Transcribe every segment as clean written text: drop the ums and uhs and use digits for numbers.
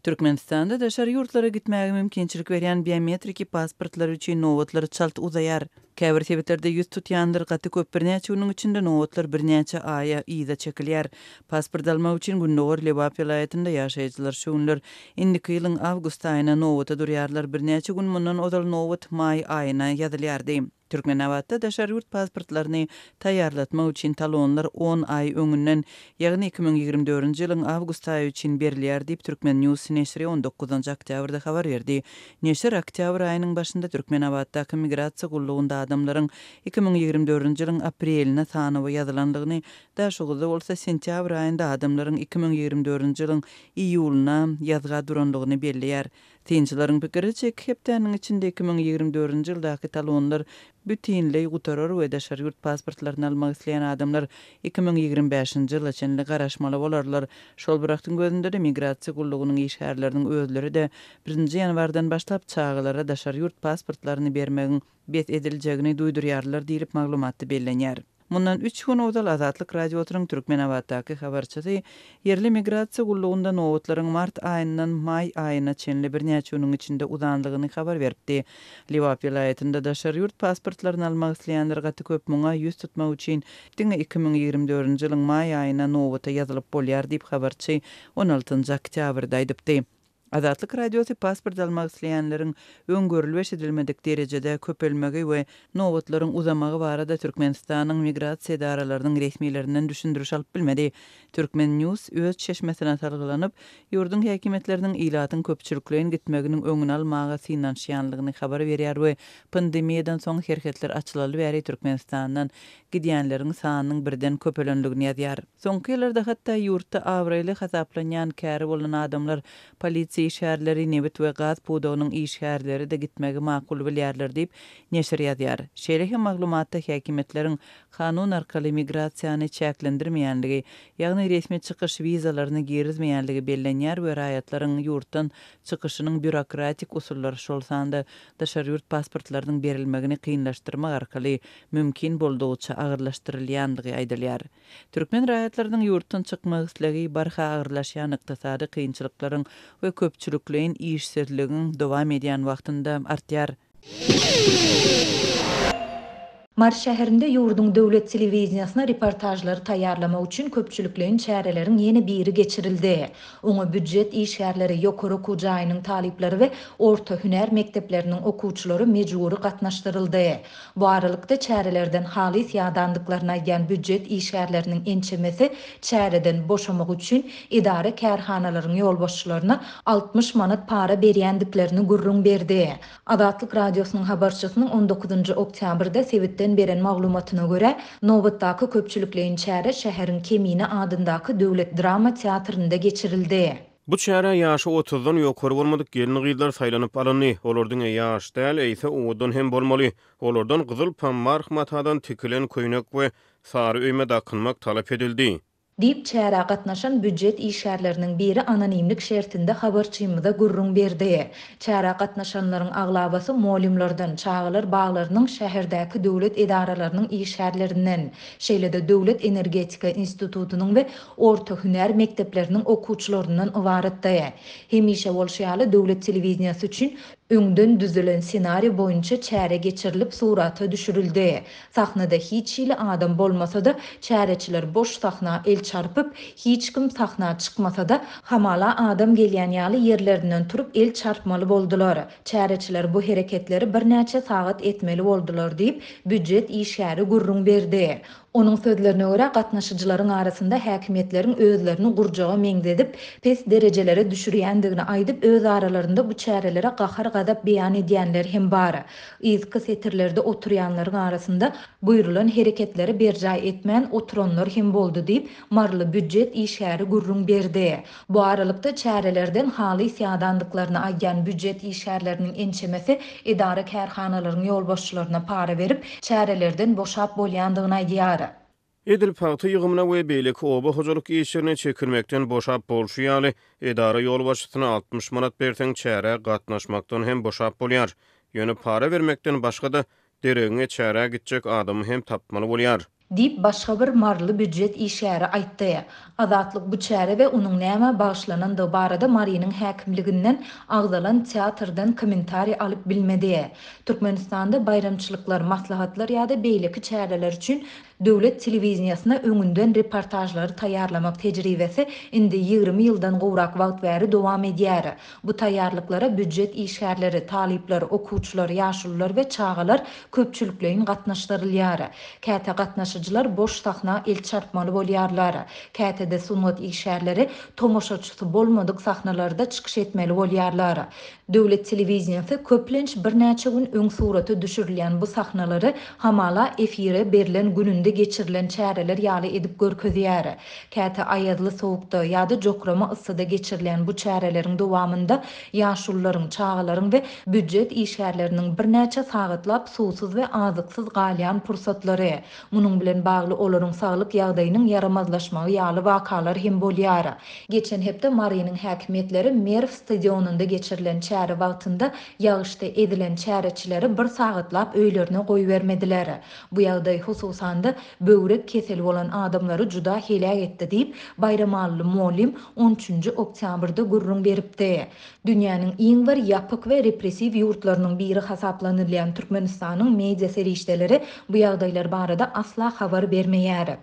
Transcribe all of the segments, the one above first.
Türkmenistanda daşary ýurtlara gitmäge mümkinçilik berýän biometriki pasportlar üçin nobatlar çalt uzaýar. Käbir sebitlerde ýüz tutýanlar gaty köp, birnäçe günüň içinde nobatlar birnäçe aýa yza çekilýär. Pasport almak üçin gündogar Lebap welaýatynda ýaşaýjylar şu günler indiki ýylyň awgust aýyna nobata durýarlar, birnäçe gün mundan ozal nobat maý aýyna ýazylýardy. Türkmenabatda daşary ýurt pasportlaryny taýýarlatmak üçin talonlar on aý öňünden, ýagny 2024-nji ýylyň awgust aýy üçin berilýär diýip, Turkmen. News neşiri on dokuzynjy oktýabrda habar berdi. Neşir oktýabr aýynyň başynda Türkmenabatdaky migrasiýa gullugynda adamlaryň 2024-nji ýylyň apreline sanawa ýazylandygyny, Daşoguzda bolsa sentýabr aýynda adamlaryň 2024-nji ýylyň iýulyna ýazga durandygyny belleýär. Synçylaryň pikiriçe, iki hepdäniň içinde 2024-nji ýyldaky talonlar bütinleý gutarar we daşary ýurt pasportlaryny almak isleýän adamlar 2025-nji ýyla çenli garaşmaly bolarlar. Şol bir wagtyň özünde-de migrasiýa gullugynyň işgärleriniň özleri-de birinji ýanwardan başlap çagalara daşary ýurt pasportlaryny bermegiň bes ediljegini duýdurýarlar diýlip, maglumatda bellenýär. Mundan üç gün ozal Azatlyk Radiosynyň Türkmenabatdaky habarçysy ýerli migrasiýa gullugynda nobatlaryň mart aýyndan maý aýyna çenli birnäçe günüň içinde uzanlygyny habar beripdi. Lebap welaýatynda daşary ýurt pasportlaryny almak isleýänler gaty köp, muňa ýüz tutmak üçin diňe 2024-nji ýylyň maý aýyna nobata ýazylyp bolýar diýip, habarçy on altynjy oktýabrda aýdypdy. Azatlyk Radiosy pasport almak isleýänleriň öň görülip-eşidilmedik derejede köpelmegi we nobatlaryň uzamagy barada Türkmenistanyň migrasiýa edaralarynyň resmilerinden düşündiriş alyp bilmedi. Turkmen. News öz çeşmesine salgylanyp, ýurduň häkimiýetleriniň ilatyň köpçülikleýin gitmeginiň öňüni almaga synanyşýanlygyny habar berýär we pandemiýadan soň serhetler açylaly bäri Türkmenistandan gidýänleriň sanynyň birden köpelenligini ýazýar. Soňky ýyllarda hatda ýurtda abraýly hasaplanýan käri bolan adamlar, polisiýa işgärleri, nebit we gaz pudagynyň işgärleri-de gitmegi makul bilýärler diýip, neşir ýazýar. Şeýle hem maglumatda häkimiýetleriň kanun arkaly migrasiýany çäklendirmeýänligi, ýagny resmi çykyş wizalaryny girizmeýänligi bellenýär we raýatlaryň ýurtdan çykyşynyň býurokratik usullar, şol sanda daşary ýurt pasportlarynyň berilmegini kynlaşdyrmak arkaly mümkin boldugyça agyrlaşdyrylýandygy aýdylýar. Türkmen raýatlarynyň ýurtdan çykmak islegi barha agyrlaşýan ykdysady kynçylyklaryň we köpçülikleýin işsizligiň dowam edýän wagtynda artýar. Mary şäherinde ýurduň döwlet telewideniýesine reportažlary taýýarlamak üçin köpçülikleýin çäreleriň ýene biri geçirildi. Oňa býujet işgärleri, ýokary okuw jaýynyň talyplary we orta hünär mekdepleriniň okuwçylary mejbury gatnaşdyryldy. Bu aralykda, çärelerden halys ýadandyklaryny aýdýan býujet işgärleriniň ençemesi çäreden boşamak üçin edara-kärhanalaryň ýolbaşçylaryna 60 manat para berýändiklerini gürrüň berdi. Azatlyk Radiosynyň habarçysynyň on dokuzynjy oktýabrda sebitden beren maglumatyna görä, nobatdaky köpçülikleýin çäre şäheriň Kemine adyndaky döwlet drama teatrynda geçirildi. Bu çärä ýaşy otuzdan ýokary bolmadyk gelin-gyzlar saýlanyp alyndy. Olar diňe ýaş däl, eýse owadan hem bolmaly. Olardan gyzyl pammarh matadan tikilen köýnek we sary öýme dakynmak talap edildi. Diýip, çärä gatnaşan býujet işgärleriniň biri anonimlik şertinde habarçymyza gürrüň berdi. Çärä gatnaşanlaryň aglabasy mugallymlardan, çagalar baglarynyň şäherdäki döwlet edaralarynyň işgärlerinden, şeýle-de Döwlet energetika institutynyň we orta hünär mekdepleriniň okuwçylaryndan ybaratdy. Hemişe bolşy ýaly, döwlet telewideniýesi üçin öňden düzülen ssenariý boýunça çäre geçirilip, surata düşürildi. Sahnada hiç hili adam bolmasa-da, çäreçiler boş sahna el çarpyp, hiç kim sahna çykmasa-da, hamala adam gelýän ýaly ýerlerinden turup el çarpmaly boldular. Çäreçiler bu hereketleri birnäçe sagat etmeli boldular diýip, býujet işgäri gürrüň berdi. Onuň sözlerine görä, gatnaşyjylaryň arasynda häkimiýetleriň özlerini gurjaga meňzedip, pes derejelere düşürýändigini aýdyp, öz aralarynda bu çärelere gahar-gazap beýan edýänler hem bar. Yzky setirlerde oturýanlaryň arasynda buýrulan hereketleri berjaý etmän oturanlar hem boldy diýip, maryly býujet işgäri gürrüň berdi. Bu aralykda, çärelerden halys ýadandyklaryny aýdýan býujet işgärleriniň ençemesi edara-kärhanalaryň ýolbaşçylaryna para berip, çärelerden boşap bolýandygyny aýdýar. Edil pagta ýygymyna we beýleki oba hojalyk işlerine çekilmekden boşap bolşy ýaly, edara ýolbaşçysyna 60 manat berseň çärä gatnaşmakdan hem boşap bolýar. Ýöne para bermekden başga-da, deregiňe çärä gitjek adamy hem tapmaly bolýar. Diýip, başga bir maryly býujet işgäri aýtdy. Azatlyk bu çäre we onuň nämä bagyşlanandygy barada Marynyň häkimliginden, agzalan teatrdan kommentariý alyp bilmedi. Türkmenistanda baýramçylyklar, maslahatlar ýa-da beýleki çäreler üçin döwlet telewideniýesine öňünden reportažlary taýýarlamak tejribesi indi 20 ýyldan gowrak wagt bäri dowam edýär. Bu taýýarlyklara býujet işgärleri, talyplar, okuwçylar, ýaşulular we çagalar köpçülikleýin gatnaşdyrylýar. Käte gatnaşyjylar boş sahna el çarpmaly bolýarlar. Käte-de sungat işgärleri tomaşaçysy bolmadyk sahnalarda çykyş etmeli bolýarlar. Döwlet telewideniýesi köplenç birnäçe gün öň surata düşürilýän bu sahnalary hamala efire berlen gününde geçirilen çäreler ýaly edip görkezýär. Käte aýazly sowukda ýa-da jokrama yssyda geçirilýän bu çäreleriň dowamynda ýaşulularyň, çagalaryň we býujet işgärleriniň birnäçe sagatlap suwsuz we azyksyz galýan pursatlary, munuň bilen bagly olaryň saglyk ýagdaýynyň ýaramazlaşmagy ýaly wakalar hem bolýar. Geçen hepde Marynyň häkimiýetleri Merw stadionynda geçirilen çäre wagtynda ýagyşda ezilen çäreçileri bir sagatlap öýlerine goýbermediler. Bu ýagdaý, hususan-da, böwrek keseli bolan adamlary juda heläk etdi diýip, baýramalyly mugallym on üçünji oktýabrda gürrüň beripdi. Dünýäniň iň bir ýapyk we repressiw ýurtlarynyň biri hasaplanylýan Türkmenistanyň media serişdeleri bu ýagdaýlar barada asla habar bermeýär.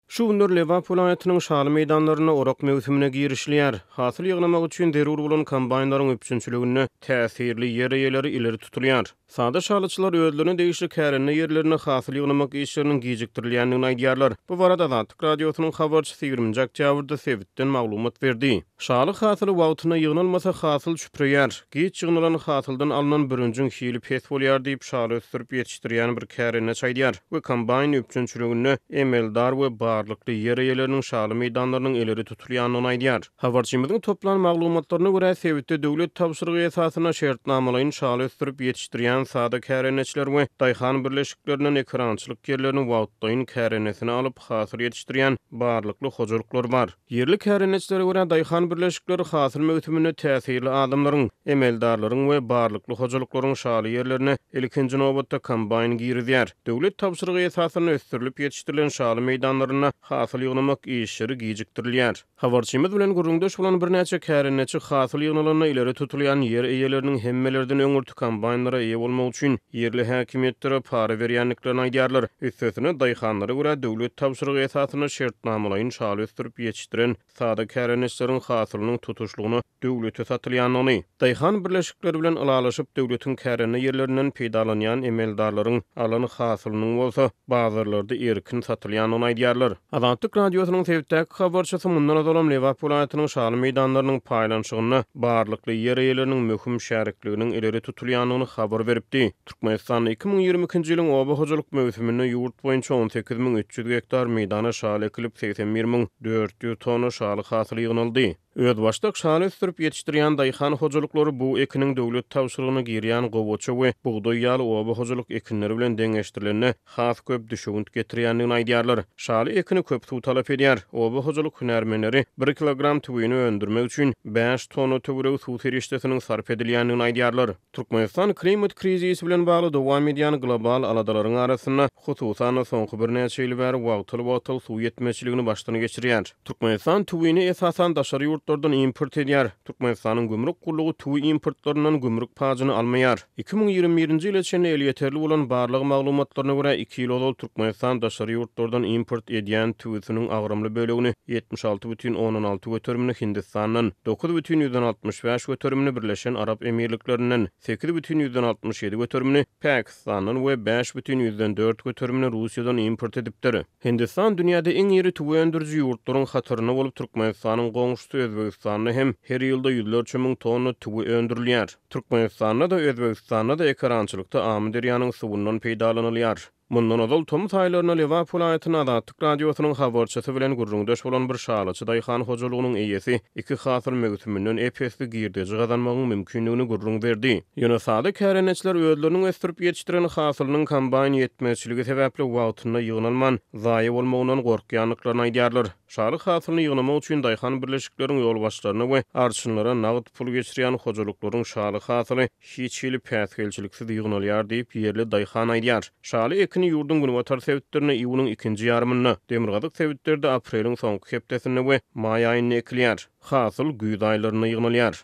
Şu günler Lebap welaýatynyň şaly meýdanlarynda orak möwsümine girişilýär. Hasyl ýygnamak üçin zerur bolan kombaýnlaryň üpjünçiliginde täsirli ýer eýeleri ileri tutulýar. Sada şalyçylar özlerine degişli kärende ýerlerinde hasyl ýygnamak işleriniň gijikdirilýändigini aýdýarlar. Bu barada Azatlyk Radiosynyň habarçysy ýigriminji oktýabrda sebitden maglumat berdi. Şaly hasyly wagtynda ýygnalmasa, hasyl çüpreýär. Giç ýygnalan hasyldan alnan bürünjiň hili pes bolýar diýip, şaly ösdürip ýetişdirýän bir kärendeçi aýdýar we kombaýn üpjünçiliginde emeldar we barlykly ýer eýeleriniň şaly meýdanlarynyň ileri tutulýandygyny aýdýar. Habarçymyzyň toplan maglumatlaryna görä, sebitde döwlet tabşyrygy esasynda şertnamalaýyn şaly ösdürip ýetişdirýän sada kärendeçiler we daýhan birleşiklerinden ekerançylyk ýerlerini wagtlaýyn kärendesinä alyp, hasyl ýetişdirýän barlykly hojalyklar bar. Ýerli kärendeçilere görä, daýhan birleşikleri hasyl möwsüminde täsirli adamlaryň, emeldarlaryň we barlykly hojalyklaryň şaly ýerlerine ilkinji nobatda kombaýn girizýär. Döwlet tabşyrygy esasynda ösdürilip ýetişdirilen şaly meýdanlarynda hasyl ýygnamak işleri gijikdirilýär. Habarçymyz bilen gürrüňdeş bolan birnäçe kärendeçi hasyl ýygnalanda ileri tutulýan ýer eýeleriniň hemmelerden öňürti kombaýnlara eýe bolmak üçin ýerli häkimiýetlere para berýändiklerini aýdýarlar. Üstesine, daýhanlara görä döwlet tabşyrygy esasynda şertnamalaýyn şaly ösdürip ýetişdiren sada kärendeçileriň hasylynyň tutuşlygyna döwlete satylýandygyny, daýhan birleşikleri bilen ylalaşyp, döwletiň kärende ýerlerinden peýdalanýan emeldarlaryň alan hasylynyň bolsa bazarlarda erkin satylýandygyny aýdýarlar. Azatlyk Radiosynyň sebitdäki habarçysy mundan ozalam Lebap welaýatynyň şaly meýdanlarynyň paýlanyşygynda barlykly ýer eýeleriniň möhüm şärikliginiň ileri tutulýandygyny habar beripdi. Türkmenistanda 2022-nji ýylyň oba hojalyk möwsüminde ýurt boýunça 18 300 gektar meýdana şaly ekilip, 81 400 tonna şaly hasyly ýygnaldy. Özbaşdak şaly ösdürip ýetişdirýän daýhan hojalyklary bu ekiniň döwlet tabşyrygyna girýän gowaça we bugdaý ýaly oba hojalyk ekinleri bilen deňeşdirilende has köp düşewünt getirýändigini aýdýarlar. Şaly ekini köp suw talap edýär. Oba hojalyk hünärmenleri bir kilogram tüwini öndürmek üçin bäş tonna töweregi suw serişdesiniň sarp edilýändigini aýdýarlar. Türkmenistan klimat krizisi bilen bagly dowam edýän global aladalaryň arasynda, hususan-da, soňky birnäçe ýyl bäri wagtal-wagtal suw ýetmezçiligini başdan geçirýär. Türkmenistan tüwini esasan daşary ýurtlardan import edýär. Türkmenistanyň gümrük gullugy tüwi importlaryndan gümrük pajyny almaýar. 2021-nji ýyla çenli elýeterli bolan barlag maglumatlaryna görä, iki ýyl ozal Türkmenistan daşary ýurtlardan import edýän tüwisiniň agramly bölegini, 76,6 göterimini Hindistandan, 9,65 göterimini Birleşen Arap Emirliklerinden, 8,67 göterimini Pakistandan we 5,4 göterimini Russiýadan import edipdir. Hindistan dünýäde iň iri tüwi öndüriji ýurtlaryň hatarynda bolup, Türkmenistanyň goňşusy Özbegistanda hem her ýylda ýüzlerçe müň tonna tüwi öndürilýär. Türkmenistanda-da, Özbegistanda-da ekerançylykda Amyderýanyň suwundan peýdalanylýar. Mundan ozal, tomus aýlarynda Lebap welaýatynda Azatlyk Radiosynyň habarçysy bilen gürrüňdeş bolan bir şalyçy daýhan hojalygynyň eýesi iki hasyl möwsüminden ep-esli girdeji gazanmagyň mümkindigini gürrüň berdi. Ýöne sada kärendeçiler özleriniň ösdürip ýetişdiren hasylynyň kombaýn ýetmezçiligi sebäpli wagtynda ýygnalman, zaýa bolmagyndan gorkýandyklaryny aýdýarlar. Şaly hasylyny ýygnamak üçin daýhan birleşikleriň ýolbaşçylaryna we arçynlara nagt pul geçirýän hojalyklaryň şaly hasyly hiç hili päsgelçiliksiz ýygnalýar diýip, ýerli daýhan aýdýar. Şaly ekini ýurduň günbatar sebitlerinde iýunyň ikinji ýarymynda, demirgazyk sebitlerde apreliň soňky hepdesinde we maý aýynda ekilýär. Hasyl güýz aýlarynda ýygnalýar.